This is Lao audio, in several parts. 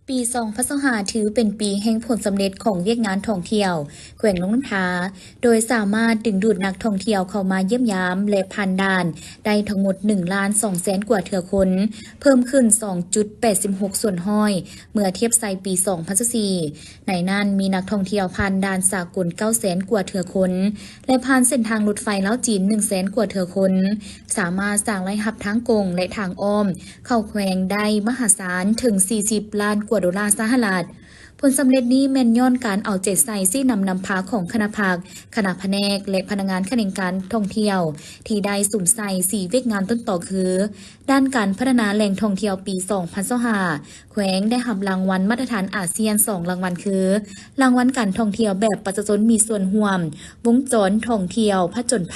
ປີສອງພັນຊາວຫ້າ ຖືເປັນປີແຫ່ງຜົນສຳເລັດຂອງວຽກງານທ່ອງທ່ຽວແຂວງຫຼວງນ້ຳທາ, ໂດຍສາມາດດຶງດູດນັກທ່ອງທ່ຽວເຂົ້າມາຢ້ຽມຢາມ ແລະ ຜ່ານດ່ານໄດ້ທັງໝົດ ໜຶ່ງລ້ານສອງແສນກວ່າເທື່ອຄົນ, ເພີ່ມຂຶ້ນ ສອງຈຸດແປດສິບຫົກສ່ວນຮ້ອຍ ເມື່ອທຽບໃສ່ປີສອງພັນຊາວສີ່. ໃນນັ້ນມີນັກທ່ອງທ່ຽວຜ່ານດ່ານສາກົນ ເກົ້າແສນກວ່າເທື່ອຄົນ ແລະ ຜ່ານເສັ້ນທາງລົດໄຟລາວ-ຈີນ ໜຶ່ງແສນກວ່າເທື່ອຄົນ, ສາມາດສ້າງລາຍຮັບທາງກົງ ແລະ ທາງອ້ອມເຂົ້າແຂວງໄດ້ມະຫາສານເຖິງ ສີ່ສິບລ້ານກວ່າໂດລາສະຫະລັດ. ຜົນສຳເລັດນີ້ແມ່ນຍ້ອນການເອົາໃຈໃສ່ຊີ້ນຳນຳພາຂອງຄະນະພັກ, ຄະນະພະແນກ ແລະ ພະນັກງານຂະແໜງການທ່ອງທ່ຽວ ທີ່ໄດ້ສຸມໃສ່ສີ່ວຽກງານຕົ້ນຕໍຄື ດ້ານການພັດທະນາແຫຼ່ງທ່ອງທ່ຽວປີສອງພັນຊາວຫ້າ ແຂວງໄດ້ຮັບລາງວັນມາດຕະຖານອາຊຽນສອງລາງວັນຄື ລາງວັນການທ່ອງທ່ຽວແບບປະຊາຊົນມີສ່ວນຮ່ວມ, ວົງຈອນທ່ອງທ່ຽວຜະຈົນໄພ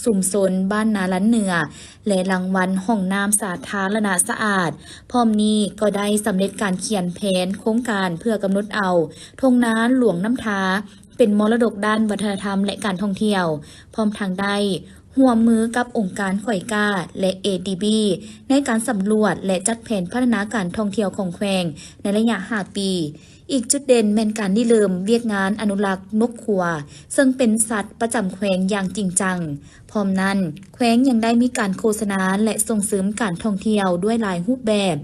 ຊຸມຊົນບ້ານນາລັນເໜືອ ແລະ ລາງວັນຫ້ອງນ້ຳສາທາລະນະສະອາດ. ພ້ອມນີ້ກໍໄດ້ສຳເລັດການຂຽນແຜນໂຄງການເພື່ອກຳນົດເອົາທົ່ງນາຫຼວງນ້ຳທາເປັນມໍລະດົກດ້ານວັດທະນະທຳ ແລະ ການທ່ອງທ່ຽວ, ພ້ອມທັງໄດ້ ຮ່ວມມືກັບອົງການຂ້ອຍກ້າ ແລະ ເອດີບີ ໃນການສຳຫຼວດ ແລະ ຈັດແຜນພັດທະນາການທ່ອງທ່ຽວຂອງແຂວງໃນໄລຍະຫ້າປີ. ອີກຈຸດເດັ່ນແມ່ນການລິເລີ່ມວຽກງານອະນຸລັກນົກຂົວ, ເຊິ່ງເປັນສັດປະຈຳແຂວງຢ່າງຈິງຈັງ. ພ້ອມນັ້ນ, ແຂວງຍັງໄດ້ມີການໂຄສະນາ ແລະ ສົ່ງເສີມການທ່ອງທ່ຽວດ້ວຍຫຼາຍຮູບແບບ,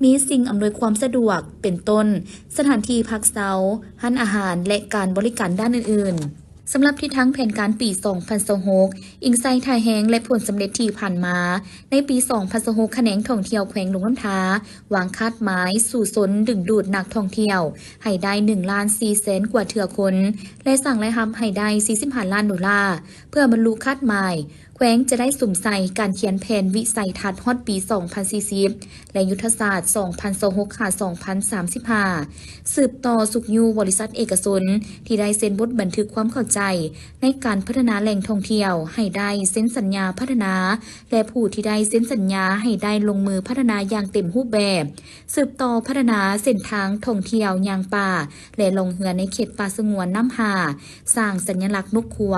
ມີສິ່ງອຳນວຍຄວາມສະດວກ ເປັນຕົ້ນ ສະຖານທີ່ພັກເຊົາ, ຮ້ານອາຫານ ແລະ ການບໍລິການດ້ານອື່ນໆ. ສຳລັບທິດທາງແຜນການປີສອງພັນຊາວຫົກ ອີງໃສ່ທ່າແຮງ ແລະ ຜົນສຳເລັດທີ່ຜ່ານມາ, ໃນປີສອງພັນຊາວຫົກ ຂະແໜງທ່ອງທ່ຽວແຂວງຫຼວງນ້ຳທາ ວາງຄາດໝາຍສູ້ຊົນດຶງດູດນັກທ່ອງທ່ຽວໃຫ້ໄດ້ໜຶ່ງລ້ານສີ່ແສນກວ່າເທື່ອຄົນ ແລະ ສ້າງລາຍຮັບໃຫ້ໄດ້ສີ່ສິບຫ້າລ້ານໂດລາ. ເພື່ອບັນລຸຄາດໝາຍ, ແຂວງຈະໄດ້ສຸມໃສ່ການຂຽນແຜນວິໄສທັດຮອດປີສອງພັນສີ່ສິບ ແລະ ຍຸດທະສາດສອງພັນຊາວຫົກ ຫາ ສອງພັນສາມສິບຫ້າ ສືບຕໍ່ຊຸກຍູ້ບໍລິສັດເອກະຊົນທີ່ໄດ້ເຊັນບົດບັນທຶກຄວາມເຂົ້າໃຈໃນການພັດທະນາແຫຼ່ງທ່ອງທ່ຽວໃຫ້ໄດ້ເຊັນສັນຍາພັດທະນາ ແລະ ຜູ້ທີ່ໄດ້ເຊັນສັນຍາໃຫ້ໄດ້ລົງມືພັດທະນາຢ່າງເຕັມຮູບແບບ, ສືບຕໍ່ພັດທະນາເສັ້ນທາງທ່ອງທ່ຽວຍ່າງປ່າ ແລະ ລ່ອງເຮືອໃນເຂດປ່າສະຫງວນນ້ຳຫ້າ, ສ້າງສັນຍະລັກນົກຂົວ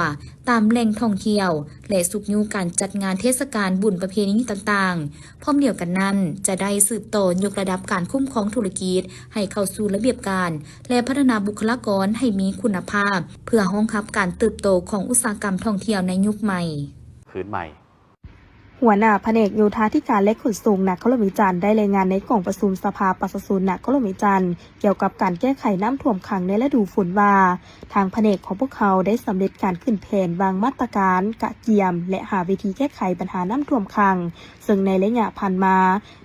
ຕາມແຫຼ່ງທ່ອງທ່ຽວ ແລະ ຊຸກຍູ້ການຈັດງານເທດສະການບຸນປະເພນີຕ່າງໆ. ພ້ອມດຽວກັນນັ້ນ, ຈະໄດ້ສືບຕໍ່ຍົກລະດັບການຄຸ້ມຄອງທຸລະກິດໃຫ້ເຂົ້າສູ່ລະບຽບການ ແລະ ພັດທະນາບຸກຄະລາກອນໃຫ້ມີຄຸນນະພາບ ເພື່ອຮອງຮັບການເຕີບໂຕຂອງອຸດສາຫະກຳທ່ອງທ່ຽວໃນຍຸກໃໝ່. ຄືນໃໝ່. ຫົວໜ້າພະແນກໂຍທາທິການ ແລະ ຂົນສົ່ງນະຄອນຫຼວງວຽງຈັນ ໄດ້ລາຍງານໃນກອງປະຊຸມສະພາປະຊາຊົນນະຄອນຫຼວງວຽງຈັນ ກ່ຽວກັບການແກ້ໄຂນ້ຳຖ້ວມຂັງໃນລະດູຝົນວ່າ, ທາງພະແນກຂອງພວກເຮົາໄດ້ສຳເລັດການຂຶ້ນແຜນວາງມາດຕະການກະກຽມ ແລະ ຫາວິທີແກ້ໄຂບັນຫານ້ຳຖ້ວມຂັງ, ເຊິ່ງໃນໄລຍະຜ່ານມາ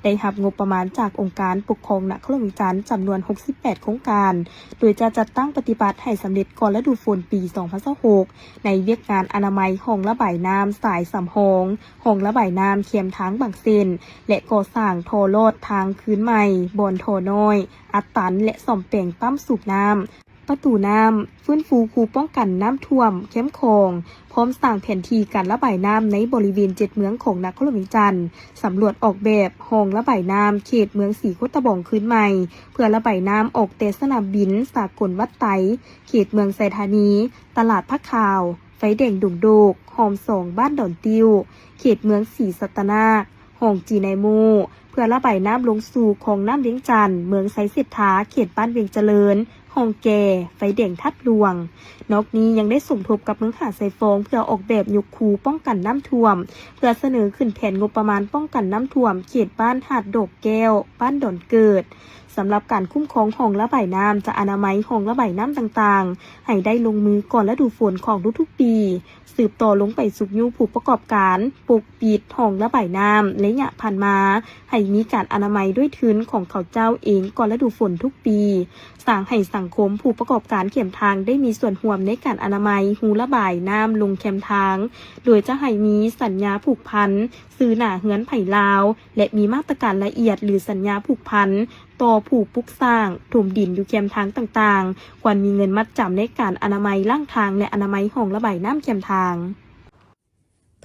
ໄດ້ຮັບງົບປະມານຈາກອົງການປົກຄອງນະຄອນຫຼວງວຽງຈັນຈຳນວນຫົກສິບແປດໂຄງການ, ໂດຍຈະຈັດຕັ້ງປະຕິບັດໃຫ້ສຳເລັດກ່ອນລະດູຝົນປີສອງພັນຊາວຫົກ ໃນວຽກງານອະນາໄມຮ່ອງລະບາຍນ້ຳສາຍສຳຮອງ, ຮ່ອງລະບາຍນ້ຳແຄມທາງບາງເສັ້ນ ແລະ ກໍ່ສ້າງທໍ່ລອດທາງຄືນໃໝ່, ບ່ອນທໍ່ນ້ອຍອັດຕັນ ແລະ ສ້ອມແປງປ້ຳສູບນ້ຳ, ປະຕູນ້ຳ, ຟື້ນຟູຄູປ້ອງກັນນ້ຳຖ້ວມແຄມຂອງ, ພ້ອມສ້າງແຜນທີ່ການລະບາຍນ້ຳໃນບໍລິເວນເຈັດເມືອງຂອງນະຄອນຫຼວງວຽງຈັນ, ສຳຫຼວດອອກແບບຮ່ອງລະບາຍນ້ຳເຂດເມືອງສີໂຄດຕະບອງຄືນໃໝ່ ເພື່ອລະບາຍນ້ຳອອກແຕ່ສະໜາມບິນສາກົນວັດໄຕ, ເຂດເມືອງໄຊທານີ, ຕະຫຼາດຜ້າຂາວ, ໄຟແດງດົງໂດກ, ຮ່ອມສອງບ້ານດອນຕິ້ວ, ເຂດເມືອງສີສັດຕະນາກ, ຮ່ອງຈີນາຍໂມ, ເພື່ອລະບາຍນ້ຳລົງສູ່ຄອງນ້ຳວຽງຈັນ, ເມືອງໄຊເສດຖາ, ເຂດບ້ານວຽງຈະເລີນ, ຮ່ອງແກ່, ໄຟແດງທາດຫຼວງ. ນອກນີ້ຍັງໄດ້ສົມທົບກັບເມືອງຫາດຊາຍຟອງ ເພື່ອອອກແບບຍົກຄູປ້ອງກັນນ້ຳຖ້ວມ, ເພື່ອສະເໜີຂຶ້ນແຜນງົບປະມານປ້ອງກັນນ້ຳຖ້ວມເຂດບ້ານຫາດດອກແກ້ວ, ບ້ານດອນເກີດ. ສຳລັບການຄຸ້ມຄອງຮ່ອງລະບາຍນ້ຳ ຈະອະນາໄມຮ່ອງລະບາຍນ້ຳຕ່າງໆ ໃຫ້ໄດ້ລົງມືກ່ອນລະດູຝົນຂອງທຸກໆປີ, ສືບຕໍ່ລົງໄປຊຸກຍູ້ຜູ້ປະກອບການປົກປິດຮ່ອງລະບາຍນ້ຳໄລຍະຜ່ານມາ ໃຫ້ມີການອະນາໄມດ້ວຍທຶນຂອງເຂົາເຈົ້າເອງກ່ອນລະດູຝົນທຸກປີ, ສ້າງໃຫ້ສັງຄົມຜູ້ປະກອບການແຄມທາງໄດ້ມີສ່ວນຮ່ວມໃນການອະນາໄມຮູລະບາຍນ້ຳລົງແຄມທາງ, ໂດຍຈະໃຫ້ມີສັນຍາຜູກພັນຊື່ໜ້າເຮືອນໃຜລາວ ແລະ ມີມາດຕະການລະອຽດ ຫຼື ສັນຍາຜູກພັນ ຕໍ່ຜູ້ປຸກສ້າງຖົມດິນຢູ່ແຄມທາງຕ່າງໆ, ຄວນມີເງິນມັດຈຳໃນການອະນາໄມລ້າງທາງ ແລະ ອະນາໄມຮ່ອງລະບາຍນ້ຳແຄມທາງ.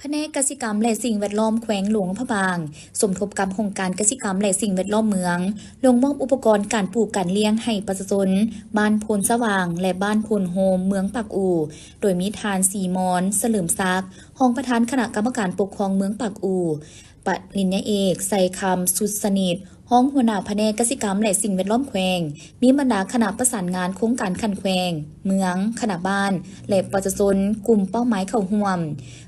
ພະແນກກະສິກຳ ແລະ ສິ່ງແວດລ້ອມແຂວງຫຼວງພະບາງ ສົມທົບກັບຫ້ອງການກະສິກຳ ແລະ ສິ່ງແວດລ້ອມເມືອງ ລົງມອບອຸປະກອນການປູກການລ້ຽງໃຫ້ປະຊາຊົນບ້ານໂພນສະຫວ່າງ ແລະ ບ້ານໂພນໂຮມ ເມືອງປາກອູ, ໂດຍມີທ່ານ ສີມອນ ສະເຫຼີມສັກ ຮອງປະທານຄະນະກຳມະການປົກຄອງເມືອງປາກອູ, ປະລິນຍາເອກ ໄຊຄຳ ສຸດສະໜິດ ຮອງຫົວໜ້າພະແນກກະສິກຳ ແລະ ສິ່ງແວດລ້ອມແຂວງ ມີບັນດາຄະນະປະສານງານໂຄງການຂັ້ນແຂວງ, ເມືອງ, ຄະນະບ້ານ ແລະ ປະຊາຊົນກຸ່ມເປົ້າໝາຍເຂົ້າຮ່ວມ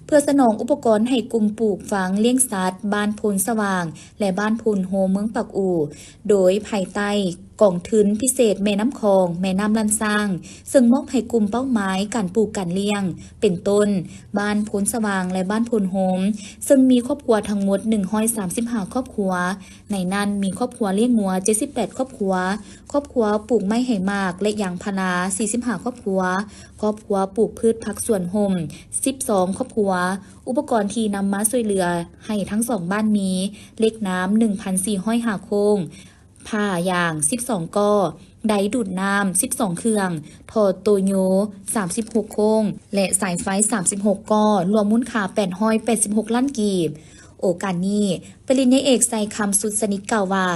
ເພື່ອສະໜອງອຸປະກອນໃຫ້ກຸ່ມປູກຝັງລ້ຽງສັດບ້ານໂພນສະຫວ່າງ ແລະ ບ້ານໂພນໂຮມ ເມືອງປາກອູ ໂດຍພາຍໃຕ້ກອງທຶນພິເສດແມ່ນ້ຳຂອງ, ແມ່ນ້ຳລ້ານຊ້າງ ເຊິ່ງມອບໃຫ້ກຸ່ມເປົ້າໝາຍການປູກການລ້ຽງ ເປັນຕົ້ນ ບ້ານໂພນສະຫວ່າງ ແລະ ບ້ານໂພນໂຮມ ເຊິ່ງມີຄອບຄົວທັງໝົດໜຶ່ງຮ້ອຍສາມສິບຫ້າຄອບຄົວ. ໃນນັ້ນມີຄອບຄົວລ້ຽງງົວເຈັດສິບແປດຄອບຄົວ, ຄອບຄົວປູກໄມ້ໃຫ້ໝາກ ແລະ ຢາງພາລາສີ່ສິບຫ້າຄອບຄົວ, ຄອບຄົວປູກພືດຜັກສວນຮົ່ມສິບສອງຄອບຄົວ. ອຸປະກອນທີ່ນຳມາຊ່ວຍເຫຼືອໃຫ້ທັງສອງບ້ານມີ ເຫຼັກໜາມໜຶ່ງພັນສີ່ຮ້ອຍຫ້າໂຄ້ງ, ຜ້າຢາງສິບສອງກໍ, ໄດດູດນ້ຳສິບສອງເຄື່ອງ, ທໍ່ໂຕໂຍສາມສິບຫົກໂຄ້ງ ແລະ ສາຍໄຟສາມສິບຫົກກໍ, ລວມມູນຄ່າແປດຮ້ອຍແປດສິບຫົກລ້ານກີບ. ໂອກາດນີ້ ປະລິນຍາເອກ ໄຊຄຳ ສຸດສະໜິດ ກ່າວວ່າ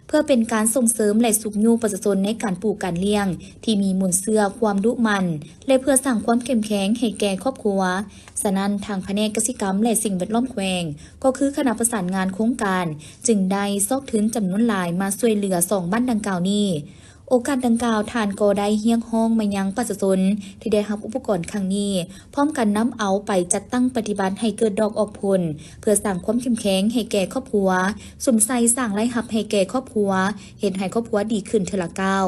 ເພື່ອເປັນການສົ່ງເສີມ ແລະ ຊຸກຍູ້ປະຊາຊົນໃນການປູກການລ້ຽງທີ່ມີມູນເຊື້ອຄວາມດຸໝັ່ນ ແລະ ເພື່ອສ້າງຄວາມເຂັ້ມແຂງໃຫ້ແກ່ຄອບຄົວ, ສະນັ້ນ ທາງພະແນກກະສິກຳ ແລະ ສິ່ງແວດລ້ອມແຂວງ ກໍຄືຄະນະປະສານງານໂຄງການ ຈຶ່ງໄດ້ຊອກທຶນຈຳນວນຫຼາຍມາຊ່ວຍເຫຼືອສອງບ້ານດັ່ງກ່າວນີ້. ໂອກາດດັ່ງກ່າວ ທ່ານກໍໄດ້ຮຽກຮ້ອງມາຍັງປະຊາຊົນທີ່ໄດ້ຮັບອຸປະກອນຄັ້ງນີ້ ພ້ອມກັນນຳເອົາໄປຈັດຕັ້ງປະຕິບັດໃຫ້ເກີດດອກອອກຜົນ ເພື່ອສ້າງຄວາມເຂັ້ມແຂງໃຫ້ແກ່ຄອບຄົວ, ສຸມໃສ່ສ້າງລາຍຮັບໃຫ້ແກ່ຄອບຄົວ, ເຮັດໃຫ້ຄອບຄົວດີຂຶ້ນເທື່ອລະກ້າວ.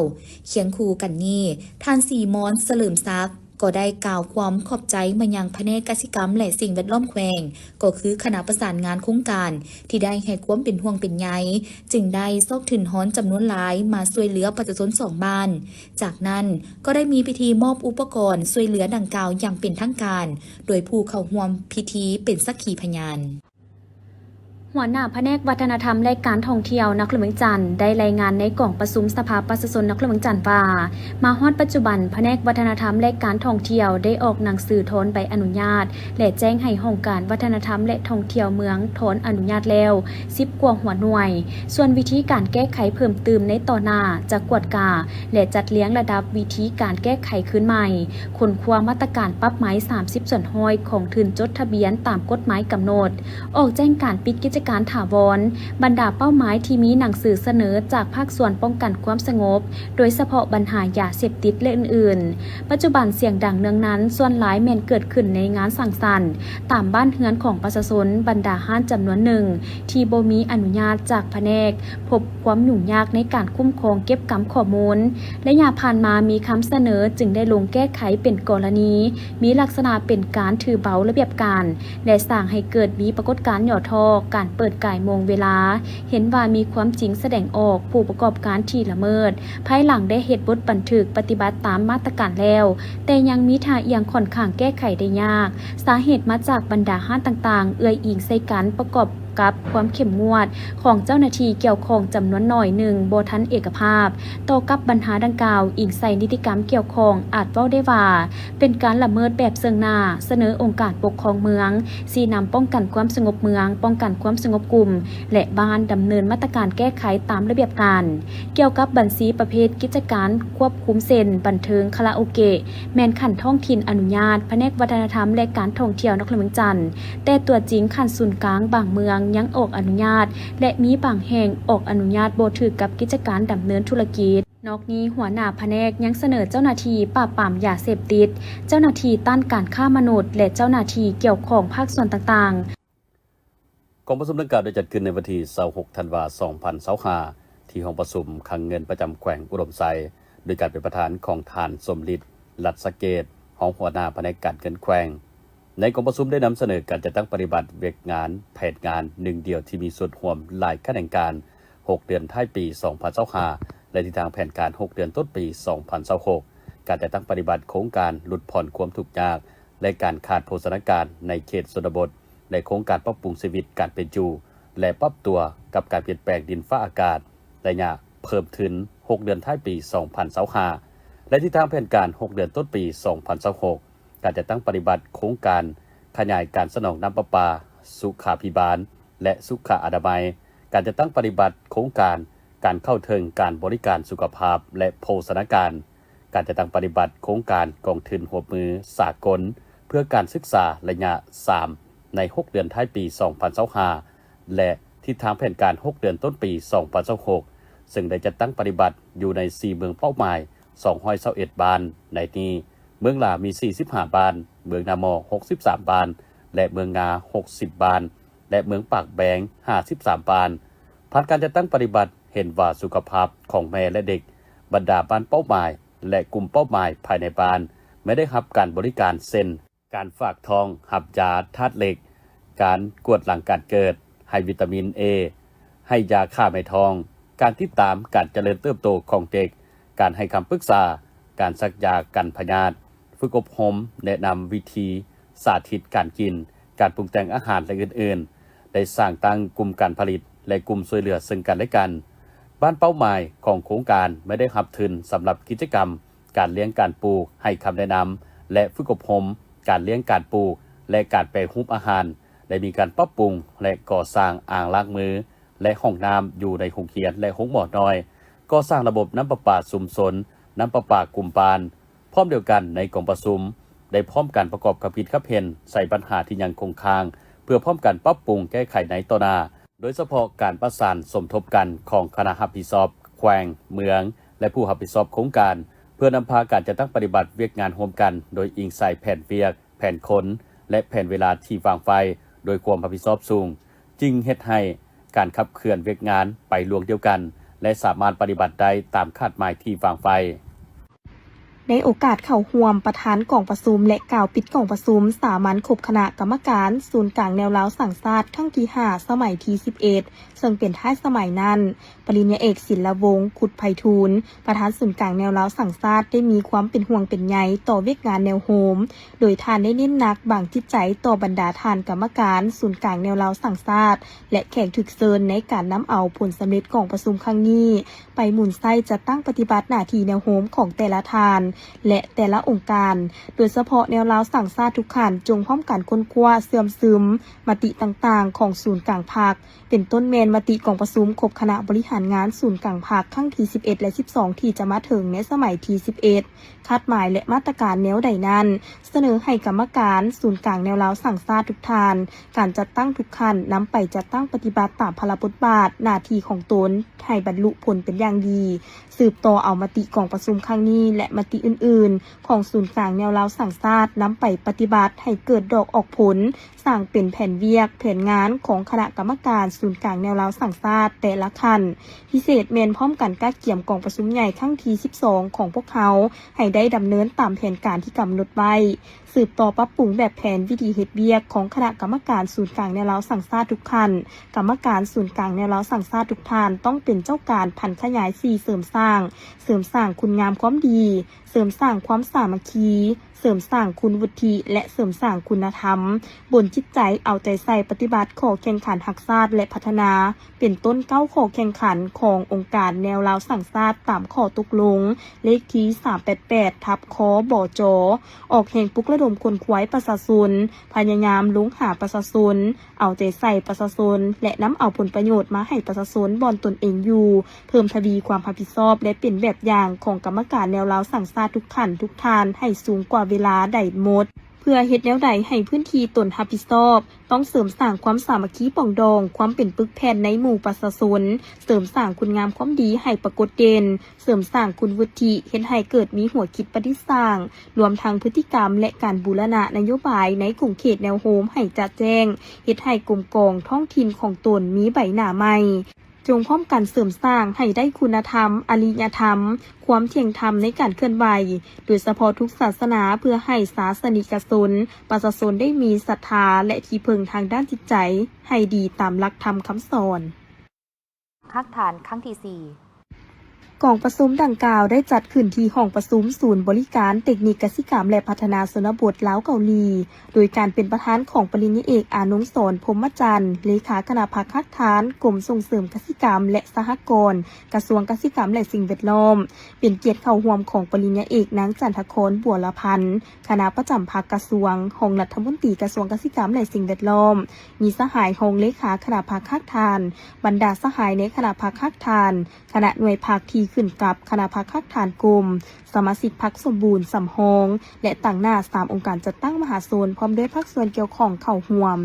ຄຽງຄູ່ກັນນີ້, ທ່ານ ສີມອນ ສະເຫຼີມສັກ ກໍໄດ້ກ່າວຄວາມຂອບໃຈມາຍັງພະແນກກະສິກຳ ແລະ ສິ່ງແວດລ້ອມແຂວງ, ກໍຄືຄະນະປະສານງານໂຄງການ ທີ່ໄດ້ໃຫ້ຄວາມເປັນຫ່ວງເປັນໃຍ, ຈຶ່ງໄດ້ຊອກທຶນຮອນຈຳນວນຫຼາຍມາຊ່ວຍເຫຼືອປະຊາຊົນສອງບ້ານ. ຈາກນັ້ນກໍໄດ້ມີພິທີມອບອຸປະກອນຊ່ວຍເຫຼືອດັ່ງກ່າວຢ່າງເປັນທາງການ, ໂດຍຜູ້ເຂົ້າຮ່ວມພິທີເປັນສັກຂີພະຍານ. ຫົວໜ້າພະແນກວັດທະນະທຳ ແລະ ການທ່ອງທ່ຽວນະຄອນຫຼວງວຽງຈັນ ໄດ້ລາຍງານໃນກອງປະຊຸມສະພາປະຊາຊົນນະຄອນຫຼວງວຽງຈັນວ່າ, ມາຮອດປັດຈຸບັນ ພະແນກວັດທະນະທຳ ແລະ ການທ່ອງທ່ຽວ ໄດ້ອອກໜັງສືຖອນໃບອະນຸຍາດ ແລະ ແຈ້ງໃຫ້ຫ້ອງການວັດທະນະທຳ ແລະ ທ່ອງທ່ຽວເມືອງ ຖອນອະນຸຍາດແລ້ວ ສິບກວ່າຫົວໜ່ວຍ. ສ່ວນວິທີການແກ້ໄຂເພີ່ມຕື່ມໃນຕໍ່ໜ້າ ຈະກວດກາ ແລະ ຈັດລຽງລະດັບວິທີການແກ້ໄຂຄືນໃໝ່, ຄົ້ນຄວ້າມາດຕະການປັບໃໝສາມສິບສ່ວນຮ້ອຍຂອງທຶນຈົດທະບຽນຕາມກົດໝາຍກຳນົດ, ອອກແຈ້ງການປິດກິດຈະການຖາວອນ. ບັນດາເປົ້າໝາຍທີ່ມີໜັງສືສະເໜີຈາກພາກສ່ວນປ້ອງກັນຄວາມສະຫງົບ, ໂດຍສະເພາະບັນຫາຢາເສບຕິດ ແລະ ອື່ນໆ. ປັດຈຸບັນສຽງດັງເນືອງນັນສ່ວນຫຼາຍແມ່ນເກີດຂຶ້ນໃນງານສັງສັນ, ຕາມບ້ານເຮືອນຂອງປະຊາຊົນ, ບັນດາຮ້ານຈຳນວນໜຶ່ງທີ່ບໍ່ມີອະນຸຍາດຈາກພະແນກ ພົບຄວາມຫຍຸ້ງຍາກໃນການຄຸ້ມຄອງເກັບກຳຂໍ້ມູນ. ໄລຍະຜ່ານມາມີຄຳສະເໜີຈຶ່ງໄດ້ລົງແກ້ໄຂເປັນກໍລະນີ, ມີລັກສະນະເປັນການຖືເບົາລະບຽບການ ແລະ ສ້າງໃຫ້ເກີດມີປາກົດການຫຍໍ້ທໍ້ການເປີດກາຍໂມງເວລາ. ເຫັນວ່າມີຄວາມຈິງສະແດງອອກຜູ້ປະກອບການທີ່ລະເມີດ, ພາຍຫຼັງໄດ້ເຮັດບົດບັນທຶກປະຕິບັດຕາມມາດຕະການແລ້ວ, ແຕ່ຍັງມີທ່າອ່ຽງຂ້ອນຂ້າງແກ້ໄຂໄດ້ຍາກ. ສາເຫດມາຈາກບັນດາຮ້ານຕ່າງໆເອື້ອຍອີງໃສ່ກັນປະກອບ ກັບຄວາມເຂັ້ມງວດຂອງເຈົ້າໜ້າທີ່ກ່ຽວຂ້ອງຈຳນວນໜ້ອຍໜຶ່ງບໍ່ທັນເອກະພາບ. ຕໍ່ກັບບັນຫາດັ່ງກ່າວ, ອີງໃສ່ນິຕິກຳກ່ຽວຂ້ອງ ອາດເວົ້າໄດ້ວ່າ ເປັນການລະເມີດແບບເຊິ່ງໜ້າ, ສະເໜີອົງການປົກຄອງເມືອງ, ຊີ້ນຳປ້ອງກັນຄວາມສະຫງົບເມືອງ, ປ້ອງກັນຄວາມສະຫງົບກຸ່ມ ແລະ ບ້ານ ດຳເນີນມາດຕະການແກ້ໄຂຕາມລະບຽບການ. ກ່ຽວກັບບັນຊີປະເພດກິດຈະການຄວບຄຸມເຊັ່ນ ບັນເທີງ, ຄາຣາໂອເກະ ແມ່ນຂັ້ນທ້ອງຖິ່ນອະນຸຍາດ, ພະແນກວັດທະນະທຳ ແລະ ການທ່ອງທ່ຽວນະຄອນຫຼວງວຽງຈັນ ແຕ່ຕົວຈິງຂັ້ນສູນກາງບາງເມືອງຍັງອອກອະນຸຍາດ ແລະ ມີບາງແຫ່ງອອກອະນຸຍາດບໍ່ຖືກກັບກິດຈະການດຳເນີນທຸລະກິດ. ນອກນີ້, ຫົວໜ້າພະແນກຍັງສະເໜີເຈົ້າໜ້າທີ່ປາບປາມຢາເສບຕິດ, ເຈົ້າໜ້າທີ່ຕ້ານການຄ້າມະນຸດ ແລະ ເຈົ້າໜ້າທີ່ກ່ຽວຂ້ອງພາກສ່ວນຕ່າງໆ. ກອງປະຊຸມດັ່ງກ່າວໄດ້ຈັດຂຶ້ນໃນວັນທີຊາວຫົກ ທັນວາ ສອງພັນຊາວຫ້າ ທີ່ຫ້ອງປະຊຸມຄັງເງິນປະຈຳແຂວງອຸດົມໄຊ ໂດຍການເປັນປະທານຂອງທ່ານ ສົມລິດ ລັດສະເກດ ຮອງຫົວໜ້າພະແນກການເງິນແຂວງ. ໃນກອງປະຊຸມໄດ້ນຳສະເໜີການຈັດຕັ້ງປະຕິບັດວຽກງານແຜນງານໜຶ່ງດຽວທີ່ມີສ່ວນຮ່ວມຫຼາຍຂະແໜງການ ຫົກເດືອນທ້າຍປີ ສອງພັນຊາວຫ້າ ແລະ ທິດທາງແຜນການ ຫົກເດືອນຕົ້ນປີ ສອງພັນຊາວຫົກ, ການຈັດຕັ້ງປະຕິບັດໂຄງການຫຼຸດຜ່ອນຄວາມທຸກຍາກ ແລະ ການຂາດໂພຊະນາການໃນເຂດຊົນນະບົດ ແລະ ໂຄງການປັບປຸງຊີວິດການເປັນຢູ່ ແລະ ປັບຕົວກັບການປ່ຽນແປງດິນຟ້າອາກາດ ໄລຍະເພີ່ມທຶນ ຫົກເດືອນທ້າຍປີ ສອງພັນຊາວຫ້າ ແລະ ທິດທາງແຜນການ ຫົກເດືອນຕົ້ນປີ ສອງພັນຊາວຫົກ, ການຈັດຕັ້ງປະຕິບັດໂຄງການຂະຫຍາຍການສະໜອງນ້ຳປະປາ, ສຸຂາພິບານ ແລະ ສຸຂະອະນາໄມ, ການຈັດຕັ້ງປະຕິບັດໂຄງການການເຂົ້າເຖິງການບໍລິການສຸຂະພາບ ແລະ ໂພຊະນາການ, ການຈັດຕັ້ງປະຕິບັດໂຄງການກອງທຶນຮ່ວມມືສາກົນເພື່ອການສຶກສາໄລຍະສາມ ໃນຫົກເດືອນທ້າຍປີ ສອງພັນຊາວຫ້າ ແລະ ທິ ທິດທາງແຜນການຫົກເດືອນຕົ້ນປີສອງພັນຊາວຫົກ ເຊິ່ງໄດ້ຈັດຕັ້ງປະຕິບັດຢູ່ໃນສີ່ເມືອງເປົ້າໝາຍສອງຮ້ອຍຊາວເອັດບ້ານ. ໃນນີ້ ເມືອງຫຼາມີສີ່ສິບຫ້າບ້ານ, ເມືອງນາໝໍຫົກສິບສາມບ້ານ ແລະ ເມືອງງາຫົກສິບບ້ານ ແລະ ເມືອງປາກແບງຫ້າສິບສາມບ້ານ. ຜ່ານການຈັດຕັ້ງປະຕິບັດ ເຫັນວ່າສຸຂະພາບຂອງແມ່ ແລະ ເດັກ, ບັນດາບ້ານເປົ້າໝາຍ ແລະ ກຸ່ມເປົ້າໝາຍພາຍໃນບ້ານ ແມ່ນໄດ້ຮັບການບໍລິການ ເຊັ່ນ ການຝາກທ້ອງ, ຮັບຢາທາດເຫຼັກ, ການກວດຫຼັງການເກີດ, ໃຫ້ວິຕາມິນເອ, ໃຫ້ຢາຂ້າແມ່ທ້ອງ, ການຕິດຕາມການຈະເລີນເຕີບໂຕຂອງເດັກ, ການໃຫ້ຄຳປຶກສາ, ການສັກຢາກັນພະຍາດ, ຝຶກອົບຮົມແນະນຳວິທີສາທິດການກິນ, ການປຸງແຕ່ງອາຫານ ແລະ ອື່ນໆ, ໄດ້ສ້າງຕັ້ງກຸ່ມການຜະລິດ ແລະ ກຸ່ມຊ່ວຍເຫຼືອເຊິ່ງກັນ ແລະ ກັນ. ບ້ານເປົ້າໝາຍຂອງໂຄງການແມ່ນໄດ້ຮັບທຶນສຳລັບກິດຈະກຳ ການລ້ຽງການປູກ, ໃຫ້ຄຳແນະນຳ ແລະ ຝຶກອົບຮົມການລ້ຽງການປູກ ແລະ ການແປຮູບອາຫານ, ໄດ້ມີການປັບປຸງ ແລະ ກໍ່ສ້າງອ່າງລ້າງມື ແລະ ຫ້ອງນ້ຳຢູ່ໃນໂຮງຮຽນ ແລະ ໂຮງໝໍນ້ອຍ, ກໍ່ສ້າງລະບົບນ້ຳປະປາຊຸມຊົນ, ນ້ຳປະປາກຸ່ມບ້ານ. ພ້ອມດຽວກັນ, ໃນກອງປະຊຸມ ໄດ້ພ້ອມກັນປະກອບຄຳຄິດຄຳເຫັນໃສ່ບັນຫາທີ່ຍັງຄົງຄ້າງ ເພື່ອພ້ອມກັນປັບປຸງແກ້ໄຂໃນຕໍ່ໜ້າ. ໂດຍສະເພາະການປະສານສົມທົບກັນຂອງຄະນະຮັບຜິດຊອບແຂວງ, ເມືອງ ແລະ ຜູ້ຮັບຜິດຊອບໂຄງການ ເພື່ອນຳພາການຈັດຕັ້ງປະຕິບັດວຽກງານຮ່ວມກັນ ໂດຍອີງໃສ່ແຜນວຽກ, ແຜນຄົນ ແລະ ແຜນເວລາທີ່ວາງໄວ້ໂດຍຄວາມຮັບຜິດຊອບສູງ, ຈຶ່ງເຮັດໃຫ້ການຂັບເຄື່ອນວຽກງານໄປລວງດຽວກັນ ແລະ ສາມາດປະຕິບັດໄດ້ຕາມຄາດໝາຍທີ່ວາງໄວ້. ໃນໂອກາດເຂົ້າຮ່ວມ, ປະທານກອງປະຊຸມ ແລະ ກ່າວປິດກອງປະຊຸມສາມັນຄົບຄະນະກຳມະການສູນກາງແນວລາວສ້າງຊາດຄັ້ງທີຫ້າ ສະໄໝທີສິບເອັດ ເຊິ່ງເປັນທ້າຍສະໄໝນັ້ນ, ປະລິນຍາເອກ ສິນລະວົງ ຄຸດໄພທູນ ປະທານສູນກາງແນວລາວສ້າງຊາດ ໄດ້ມີຄວາມເປັນຫ່ວງເປັນໃຍຕໍ່ວຽກງານແນວໂຮມ, ໂດຍທ່ານໄດ້ເນັ້ນໜັກບາງຈິດໃຈຕໍ່ບັນດາທ່ານກຳມະການສູນກາງແນວລາວສ້າງຊາດ ແລະ ແຂກຖືກເຊີນໃນການນຳເອົາຜົນສຳເລັດກອງປະຊຸມຄັ້ງນີ້ ໄປໝູນໃຊ້ຈັດຕັ້ງປະຕິບັດໜ້າທີ່ແນວໂຮມຂອງແຕ່ລະທ່ານ ແລະ ແຕ່ລະອົງການ, ໂດຍສະເພາະແນວລາວສ້າງຊາດທຸກຂັ້ນ ຈົ່ງພ້ອມກັນຄົ້ນຄວ້າເຊື່ອມຊຶມມະຕິຕ່າງໆຂອງສູນກາງພັກ, ເປັນຕົ້ນແມ່ນມະຕິກອງປະຊຸມຄົບຄະນະບໍລິຫານງານສູນກາງພັກຄັ້ງທີສິບເອັດ ແລະ ສິບສອງ ທີ່ຈະມາເຖິງໃນສະໄໝທີສິບເອັດ, ຄາດໝາຍ ແລະ ມາດຕະການແນວໃດນັ້ນ ສະເໜີໃຫ້ກຳມະການສູນກາງແນວລາວສ້າງຊາດທຸກທ່ານ, ການຈັດຕັ້ງທຸກຂັ້ນ ນຳໄປຈັດຕັ້ງປະຕິບັດຕາມພາລະບົດບາດໜ້າທີ່ຂອງຕົນ ໃຫ້ບັນລຸຜົນເປັນຢ່າງດີ, ສືບຕໍ່ເອົາມະຕິກອງປະຊຸມຄັ້ງນີ້ ແລະ ມະຕິອື່ນໆຂອງສູນກາງແນວລາວສ້າງຊາດ ນຳໄປປະຕິບັດໃຫ້ເກີດດອກອອກຜົນ, ສ້າງເປັນແຜນວຽກ, ແຜນງານຂອງຄະນະກຳມະການສູນກາງແນວລາວສ້າງຊາດແຕ່ລະຂັ້ນ, ພິເສດແມ່ນພ້ອມກັນກະກຽມກອງປະຊຸມໃຫຍ່ຄັ້ງທີສິບສອງຂອງພວກເຮົາ ໃຫ້ໄດ້ດຳເນີນຕາມແຜນການທີ່ກຳນົດໄວ້. ສືບຕໍ່ປັບປຸງແບບແຜນວິທີເຮັດວຽກຂອງຄະນະກຳມະການສູນກາງແນວລາວສ້າງຊາດທຸກຂັ້ນ. ກຳມະການສູນກາງແນວລາວສ້າງຊາດທຸກທ່ານ ຕ້ອງເປັນເຈົ້າການຜັນຂະຫຍາຍສີເສີມສ້າງ, ເສີມສ້າງຄຸນງາມຄວາມດີ, ເສີມສ້າງຄວາມສາມັກຄີ, ເສີມສ້າງຄຸນວຸດທິ ແລະ ເສີມສ້າງຄຸນນະທຳ, ບົນຈິດໃຈເອົາໃຈໃສ່ປະຕິບັດຂໍ້ແຂ່ງຂັນຮັກຊາດ ແລະ ພັດທະນາ ເປັນຕົ້ນເກົ້າຂໍ້ແຂ່ງຂັນຂອງອົງການແນວລາວສ້າງຊາດຕາມຂໍ້ຕົກລົງເລກທີສາມແປດແປດ ທັບ ຄ ບຈ, ອອກແຮງປຸກລະດົມຂົນຂວາຍປະຊາຊົນ, ພະຍາຍາມລົງຫາປະຊາຊົນ, ເອົາໃຈໃສ່ປະຊາຊົນ ແລະ ນຳເອົາຜົນປະໂຫຍດມາໃຫ້ປະຊາຊົນບ່ອນຕົນເອງຢູ່, ເພີ່ມທະວີຄວາມຮັບຜິດຊອບ ແລະ ເປັນແບບຢ່າງຂອງກຳມະການແນວລາວສ້າງຊາດທຸກຂັ້ນທຸກທ່ານໃຫ້ສູງກວ່າເວລາໄດ້ໝົດ. ເພື່ອເຮັດແນວໃດໃຫ້ພື້ນທີ່ຕົນຮັບຜິດຊອບ, ຕ້ອງເສີມສ້າງຄວາມສາມັກຄີປອງດອງ, ຄວາມເປັນປຶກແຜ່ນໃນໝູ່ປະຊາຊົນ, ເສີມສ້າງຄຸນງາມຄວາມດີໃຫ້ປາກົດເດັ່ນ, ເສີມສ້າງຄຸນວຸດທິ, ເຮັດໃຫ້ເກີດມີຫົວຄິດປະດິດສ້າງ, ລວມທັງພຶດຕິກຳ ແລະ ການບູລະນະນະໂຍບາຍໃນຂົງເຂດແນວໂຮມໃຫ້ຈະແຈ້ງ, ເຮັດໃຫ້ກົມກອງທ້ອງຖິ່ນຂອງຕົນມີໃບໜ້າໃໝ່. ຈົ່ງພ້ອມກັນເສີມສ້າງໃຫ້ໄດ້ຄຸນນະທຳ, ອະລິຍະທຳ, ຄວາມທ່ຽງທຳໃນການເຄື່ອນໄຫວ, ໂດຍສະເພາະທຸກສາສະໜາ, ເພື່ອໃຫ້ສາສະນິກະຊົນ, ປະຊາຊົນໄດ້ມີສັດທາ ແລະ ທີ່ເພິ່ງທາງດ້ານຈິດໃຈໃຫ້ດີຕາມຫຼັກທຳຄຳສອນ. ຮາກຖານຄັ້ງທີສີ່ ກອງປະຊຸມດັ່ງກ່າວໄດ້ຈັດຂຶ້ນທີ່ຫ້ອງປະຊຸມສູນບໍລິການເຕັກນິກກະສິກຳ ແລະ ພັດທະນາຊົນນະບົດລາວເກົາຫຼີ, ໂດຍການເປັນປະທານຂອງປະລິນຍາເອກ ອານົງສອນ ພົມມະຈັນ ເລຂາຄະນະພັກຮາກຖານ ກົມສົ່ງເສີມກະສິກຳ ແລະ ສະຫະກອນ ກະຊວງກະສິກຳ ແລະ ສິ່ງແວດລ້ອມ, ເປັນກຽດເຂົ້າຮ່ວມຂອງປະລິນຍາເອກ ນາງ ຈັນທະຄອນ ບົວລະພັນ ຄະນະປະຈຳພັກກະຊວງ, ຮອງລັດຖະມົນຕີກະຊວງກະສິກຳ ແລະ ສິ່ງແວດລ້ອມ, ມີສະຫາຍຮອງເລຂາຄະນະພັກຮາກຖານ, ບັນດາສະຫາຍໃນຄະນະພັກຮາກຖານ, ຄະນະໜ່ວຍພັກທີ່ ຂຶ້ນກັບຄະນະພັກຮາກຖານກົມ, ສະມາຊິກພັກສົມບູນສຳຮອງ ແລະ ຕາງໜ້າສາມອົງການຈັດຕັ້ງມະຫາຊົນ ພ້ອມດ້ວຍພາກສ່ວນກ່ຽວຂ້ອງເຂົ້າຮ່ວມ.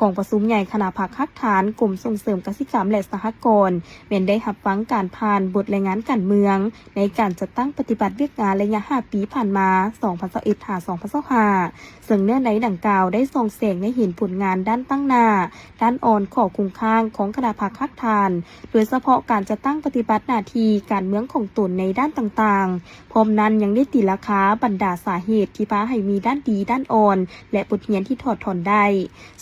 ກອງປະຊຸມໃຫຍ່ຄະນະພັກຮາກຖານ ກົມສົ່ງເສີມກະສິກຳ ແລະ ສະຫະກອນ ແມ່ນໄດ້ຮັບຟັງການຜ່ານບົດລາຍງານການເມືອງ ໃນການຈັດຕັ້ງປະຕິບັດວຽກງານໄລຍະຫ້າປີຜ່ານມາ ສອງພັນຊາວເອັດ ຫາ ສອງພັນຊາວຫ້າ ເຊິ່ງເນື້ອໃນດັ່ງກ່າວໄດ້ສ່ອງແສງໃຫ້ເຫັນຜົນງານດ້ານຕັ້ງໜ້າ, ດ້ານອ່ອນ, ຂໍ້ຄົງຄ້າງຂອງຄະນະພັກຮາກຖານ, ໂດຍສະເພາະການຈັດຕັ້ງປະຕິບັດໜ້າທີ່ການເມືອງຂອງຕົນໃນດ້ານຕ່າງໆ. ພ້ອມນັ້ນຍັງໄດ້ຕີລາຄາບັນດາສາເຫດທີ່ພາໃຫ້ມີດ້ານດີ, ດ້ານອ່ອນ ແລະ ບົດຮຽນທີ່ຖອດຖອນໄດ້,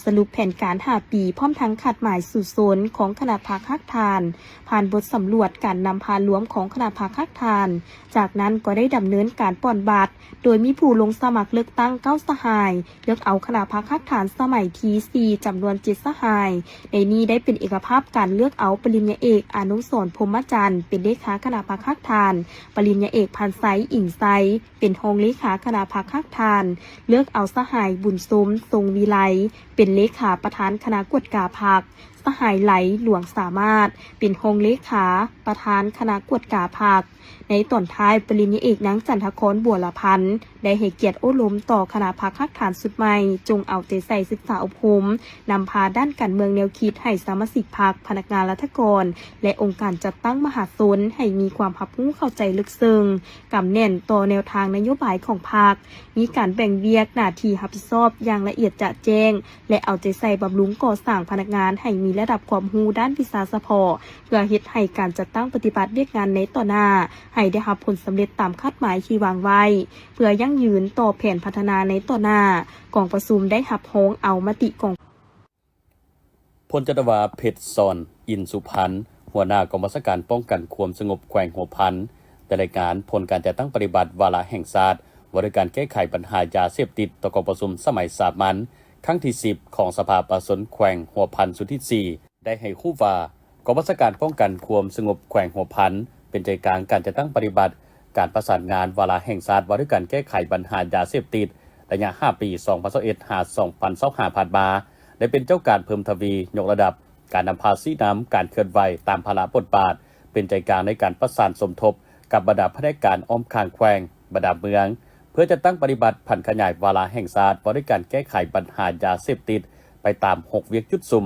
ສະຫຼຸບແຜນການຫ້າປີ ພ້ອມທັງຄາດໝາຍສູ້ຊົນຂອງຄະນະພັກຮາກຖານ, ຜ່ານບົດສຳຫຼວດການນຳພາລວມຂອງຄະນະພັກຮາກຖານ. ຈາກນັ້ນກໍໄດ້ດຳເນີນການປ່ອນບັດ ໂດຍມີຜູ້ລົງສະໝັກເລືອກຕັ້ງເກົ້າສະຫາຍ, ເລືອກເອົາຄະນະພັກຮາກຖານສະໄໝທີສີ່ ຈຳນວນເຈັດສະຫາຍ. ໃນນີ້ໄດ້ເປັນເອກະພາບການເລືອກເອົາປະລິນຍາເອກ ອານຸສອນ ພົມມະຈັນ ເປັນເລຂາຄະນະພັກຮາກຖານ, ປະລິນຍາເອກ ພັນໄຊ ອິງໄຊ ເປັນຮອງເລຂາຄະນະພັກຮາກຖານ, ເລືອກເອົາສະຫາຍ ບຸນຊົມ ຊົງວິໄລ ເປັນເລຂາປະທານຄະນະກວດກາພັກ, ສະຫາຍ ໄຫຼ ຫຼວງສາມາດ ເປັນຮອງເລຂາປະທານຄະນະກວດກາພັກ. ໃນຕອນທ້າຍ, ປະລິນຍາເອກ ນາງ ຈັນທະຄອນ ບົວລະພັນ ໄດ້ໃຫ້ກຽດໂອ້ລົມຕໍ່ຄະນະພັກຮາກຖານຊຸດໃໝ່, ຈົ່ງເອົາໃຈໃສ່ສຶກສາອົບຮົມ, ນຳພາດ້ານການເມືອງແນວຄິດໃຫ້ສະມາຊິກພັກ, ພະນັກງານລັດຖະກອນ ແລະ ອົງການຈັດຕັ້ງມະຫາຊົນໃຫ້ມີຄວາມຮັບຮູ້ເຂົ້າໃຈເລິກເຊິ່ງ, ກຳແໜ້ນຕໍ່ແນວທາງນະໂຍບາຍຂອງພັກ, ມີການແບ່ງວຽກໜ້າທີ່ຮັບຜິດຊອບຢ່າງລະອຽດຈະແຈ້ງ ແລະ ເອົາໃຈໃສ່ບຳລຸງກໍ່ສ້າງພະນັກງານໃຫ້ມີລະດັບຄວາມຮູ້ດ້ານວິຊາສະເພາະ ເພື່ອເຮັດໃຫ້ການຈັດຕັ້ງປະຕິບັດວຽກງານໃນຕໍ່ໜ້າ ໃຫ້ໄດ້ຮັບຜົນສຳເລັດຕາມຄາດໝາຍທີ່ວາງໄວ້, ເພື່ອຢັ້ງຢືນຕໍ່ແຜນພັດທະນາໃນຕໍ່ໜ້າ. ກອງປະຊຸມໄດ້ຮັບຮອງເອົາມະຕິກອງ ພົນຈັດຕະວາ ເພັດສອນ ອິນສຸພັນ ຫົວໜ້າກອງບັນຊາການປ້ອງກັນຄວາມສະຫງົບແຂວງຫົວພັນ ໄດ້ລາຍງານຜົນການຈັດຕັ້ງປະຕິບັດວາລະແຫ່ງຊາດ ວ່າດ້ວຍການແກ້ໄຂບັນຫາຢາເສບຕິດ ຕໍ່ກອງປະຊຸມສະໄໝສາມັນ ຄັ້ງທີສິບ ຂອງສະພາປະຊາຊົນແຂວງຫົວພັນຊຸດທີສີ່ ໄດ້ໃຫ້ຮູ້ວ່າ ກອງບັນຊາການປ້ອງກັນຄວາມສະຫງົບແຂວງຫົວພັນ ເປັນໃຈກາງການຈັດຕັ້ງປະຕິບັດການປະສານງານວາລະແຫ່ງຊາດ ວ່າດ້ວຍການແກ້ໄຂບັນຫາຢາເສບຕິດ ໄລຍະຫ້າປີ ສອງພັນຊາວເອັດ ຫາ ສອງພັນຊາວຫ້າ ຜ່ານມາ ໄດ້ເປັນເຈົ້າການເພີ່ມທະວີຍົກລະດັບການນຳພາຊີ້ນຳການເຄື່ອນໄຫວຕາມພາລະບົດບາດ, ເປັນໃຈກາງໃນການປະສານສົມທົບກັບບັນດາພະແນກການອ້ອມຂ້າງແຂວງ, ບັນດາເມືອງ ເພື່ອຈັດຕັ້ງປະຕິບັດຜັນຂະຫຍາຍວາລະແຫ່ງຊາດ ວ່າດ້ວຍການແກ້ໄຂບັນຫາຢາເສບຕິດ ໄປຕາມຫົກວຽກຈຸດສຸມ.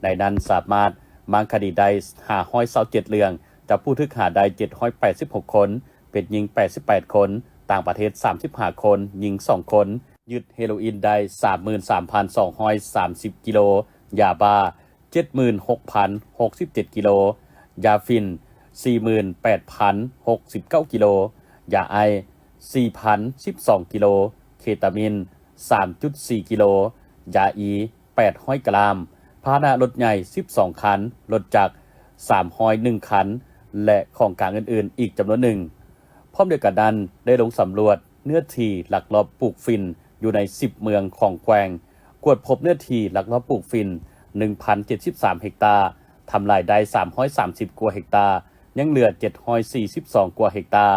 ໃນນັ້ນສາມາດມ້າງຄະດີໄດ້ຫ້າຮ້ອຍຊາວເຈັດເລື່ອງ, ຈັບຜູ້ຖືກຫາໄດ້ເຈັດຮ້ອຍແປດສິບຫົກຄົນ, ເປັນຍິງແປດສິບແປດຄົນ, ຕ່າງປະເທດສາມສິບຫ້າຄົນ, ຍິງສອງຄົນ, ຍຶດເຮໂຣອິນໄດ້ສາມໝື່ນສາມພັນສອງຮ້ອຍສາມສິບກິໂລ, ຢາບ້າ ເຈັດໝື່ນຫົກພັນຫົກສິບເຈັດກິໂລ, ຢາຝິ່ນ ສີ່ໝື່ນແປດພັນຫົກສິບເກົ້າກິໂລ, ຢາໄອສ໌ ສີ່ພັນສິບສອງກິໂລ, ເຄຕາມິນ ສາມຈຸດສີ່ກິໂລ, ຢາອີແປດຮ້ອຍກຣາມ, ພາຫະນະລົດໃຫຍ່ສິບສອງຄັນ, ລົດຈັກສາມຮ້ອຍໜຶ່ງຄັນ ແລະ ຂອງກາງອື່ນໆອີກຈຳນວນໜຶ່ງ. ພ້ອມດຽວກັນນັ້ນ ໄດ້ລົງສຳຫຼວດເນື້ອທີ່ລັກລອບປູກຝິ່ນຢູ່ໃນສິບເມືອງຂອງແຂວງ, ກວດພົບເນື້ອທີ່ລັກລອບປູກຝິ່ນໜຶ່ງພັນເຈັດສິບສາມເຮັກຕາ, ທຳລາຍໄດ້ສາມຮ້ອຍສາມສິບກວ່າເຮັກຕາ, ຍັງເຫຼືອເຈັດຮ້ອຍສີ່ສິບສອງກວ່າເຮັກຕາ.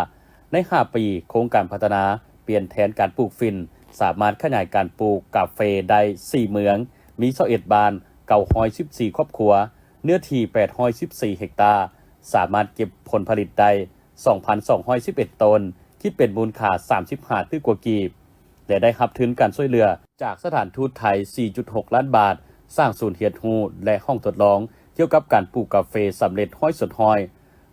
ໃນຫ້າປີ ໂຄງການພັດທະນາປ່ຽນແທນການປູກຝິ່ນ ສາມາດຂະຫຍາຍການປູກກາເຟໄດ້ສີ່ເມືອງ, ມີຊາວເອັດບ້ານ, ເກົ້າຮ້ອຍສິບສີ່ຄອບຄົວ, ເນື້ອທີ່ແປດຮ້ອຍສິບສີ່ເຮັກຕາ, ສາມາດເກັບຜົນຜະລິດໄດ້ສອງພັນສອງຮ້ອຍສິບເອັດໂຕນ, ຄິດເປັນມູນຄ່າສາມສິບຫ້າຕື້ກວ່າກີບ ແລະ ໄດ້ຮັບທຶນການຊ່ວຍເຫຼືອຈາກສະຖານທູດໄທສີ່ຈຸດຫົກລ້ານບາດ, ສ້າງສູນຮຽນຮູ້ ແລະ ຫ້ອງທົດລອງກ່ຽວກັບການປູກກາເຟສຳເລັດຮ້ອຍສ່ວນຮ້ອຍ.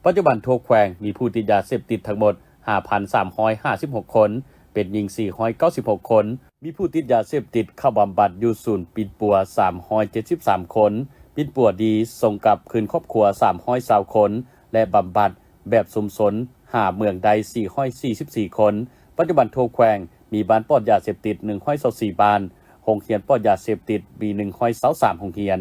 ປັດຈຸບັນທົ່ວແຂວງມີຜູ້ຕິດຢາເສບຕິດທັງໝົດຫ້າພັນສາມຮ້ອຍຫ້າສິບຫົກຄົນ, ເປັນຍິງສີ່ຮ້ອຍເກົ້າສິບຫົກຄົນ, ມີຜູ້ຕິດຢາເສບຕິດເຂົ້າບຳບັດຢູ່ສູນປິ່ນປົວສາມຮ້ອຍເຈັດສິບສາມຄົນ, ປິ່ນປົວດີສົ່ງກັບຄືນຄອບຄົວສາມຮ້ອຍຊາວຄົນ ແລະ ບຳບັດແບບຊຸມຊົນຫ້າເມືອງໄດ້ສີ່ຮ້ອຍສີ່ສິບສີ່ຄົນ. ປັດຈຸບັນທົ່ວແຂວງມີບ້ານປອດຢາເສບຕິດໜຶ່ງຮ້ອຍຊາວສີ່ບ້ານ, ໂຮງຮຽນປອດຢາເສບຕິດມີໜຶ່ງຮ້ອຍຊາວສາມໂຮງຮຽນ.